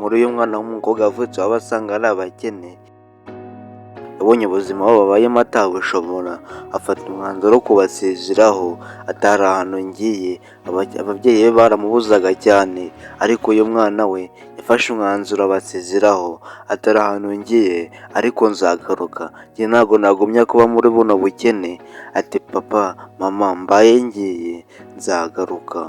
Inkuru y'umwana w'umukobwa wavutse iwabo asanga ari abakene, yabonye ubuzima babayemo atabushobora, afata umwanzuro wo kubasezeraho, ati hari ahantu ngiye. Ababyeyi be baramubuzaga cyane, ariko uyu mwana we yafashe umwanzuro abasezeraho, ati hari ahantu ngiye ariko nzagaruka, njye ntabwo nagumya kuba muri buno bukene, ati papa, mama, mbaye ngiye nzagaruka.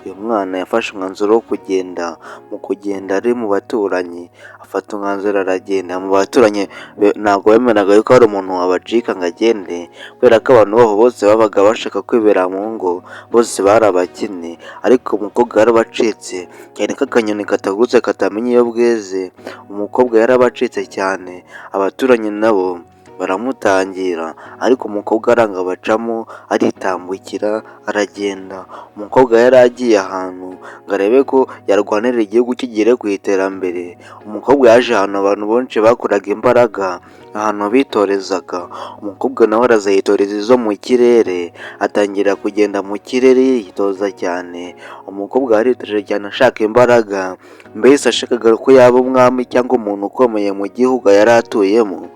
Uyu mwana yafashe umwanzuro wo kugenda, mu kugenda ari mu baturanyi, afata umwanzuro aragenda. Mu baturanyi ntabwo bemeraga yuko hari umuntu wabacika ngo agende, kubera ko abantu baho bose babaga bashaka kwibera mu ngo, bose bari abakene, ariko umukobwa yarabacitse, cyane ko akanyoni katagurutse katamenya iyo bweze. Umukobwa yarabacitse cyane, abaturanyi nabo baramutangira, ariko umukobwa aranga abacamo, aritambukira aragenda. Umukobwa yari agiye ahantu ngo arebe ko yarwanira igihugu kigere ku iterambere. Umukobwa yaje ahantu abantu benshi bakoraga imbaraga, ahantu bitorezaga, umukobwa nawe araza yitoreza izo mu kirere, atangira kugenda mu kirere yitoza cyane. Umukobwa yaritoje cyane ashaka imbaraga, mbese yashakaga ko yaba umwami cyangwa umuntu ukomeye mu gihugu yari atuyemo.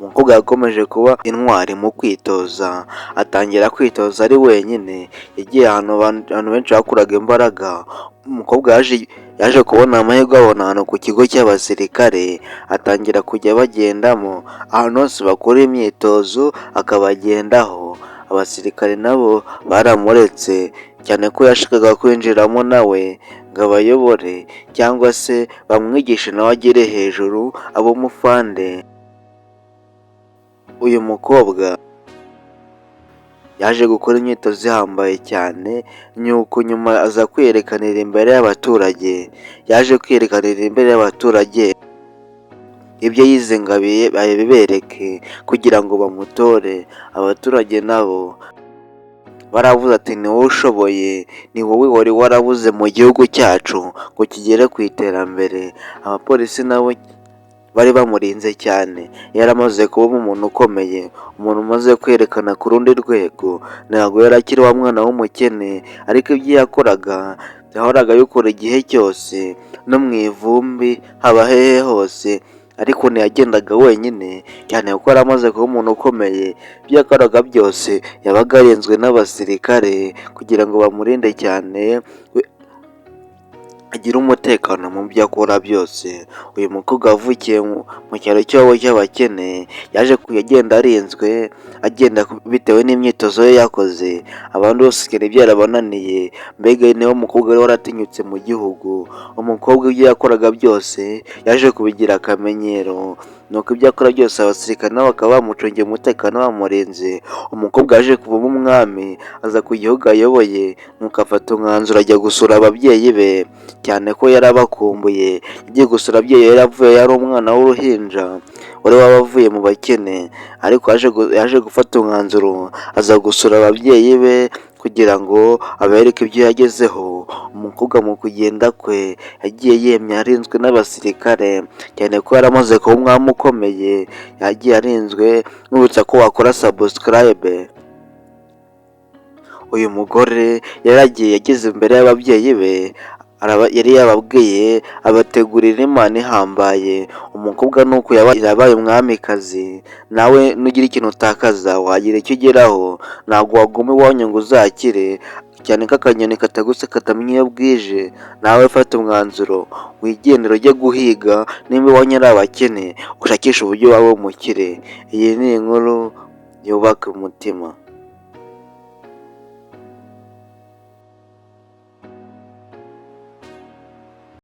Umukobwa yakomeje kuba intwari mu kwitoza, atangira kwitoza ari wenyine, yagiye ahantu abantu benshi bakuraga imbaraga. Umukobwa yaje kubona amahirwe abona ahantu ku kigo cy'abasirikare, atangira kujya bagendamo, ahantu hose bakora imyitozo akabagendaho. Abasirikare nabo baramuretse, cyane ko yashakaga kwinjiramo nawe ngo abayobore cyangwa se bamwigishe nawe agere hejuru abe umufande. Uyu mukobwa yaje gukora imyitozo ihambaye cyane, nuko nyuma aza kwiyerekanira imbere y'abaturage. Yaje kwiyerekanira imbere y'abaturage ibyo yize ngo abibereke kugira ngo bamutore. Abaturage nabo baravuze ati ni wowe ushoboye, ni wowe wari warabuze mu gihugu cyacu ngo kigere ku iterambere. Abapolisi nabo bari bamurinze cyane, yari amaze kuba umuntu ukomeye, umuntu umaze kwerekana ku rundi rwego, ntabwo yari akiri wa mwana w'umukene, ariko ibyo yakoraga yahoraga abikora igihe cyose, no mu ivumbi, haba hehe hose, ariko ntiyagendaga wenyine, cyane kuko yari amaze kuba umuntu ukomeye. Ibyo yakoraga byose yabaga arinzwe n'abasirikare kugira ngo bamurinde cyane, agire umutekano mu byo akora byose. Uyu mukobwa wavukiye mu cyaro cy'iwabo cy'abakene, yaje agenda arinzwe, agenda bitewe n'imyitozo ye yakoze, abandi bose byari byarabananiye, mbega niwe mukobwa wari waratinyutse mu gihugu. Umukobwa ibyo yakoraga byose yaje kubigira akamenyero, nuko ibyo akora byose abasirikare nabo bakaba bamucungiye umutekano bamurinze. Umukobwa yaje kuvamo umwami, aza ku gihugu ayoboye, nuko afata umwanzuro ajya gusura ababyeyi be, cyane ko yari abakumbuye. Yagiye gusura ababyeyi yari avuye yari umwana w'uruhinja, wari waravuye mu bakene, ariko yaje gufata umwanzuro aza gusura ababyeyi be kugira ngo abereke ibyo yagezeho. Umukobwa mu kugenda kwe yagiye yemye arinzwe n'abasirikare, cyane ko yari amaze kuba umwami ukomeye, yagiye arinzwe. Nkwibutsa ko wakora subscribe. Uyu mugore yaragiye yageze imbere y'ababyeyi be, yari yababwiye abategurira impano ihambaye. Umukobwa nuko yabaye umwamikazi, nawe nugira ikintu utakaza wagira icyo ugeraho, ntabwo waguma iwanyu ngo uzakire, cyane ko akanyoni katagurutse katamenya iyo bwije. Nawe fata umwanzuro wigendere ujye guhiga, nimba iwanyu ari abakene ushakishe uburyo waba umukire. Iyi ni inkuru yubaka umutima.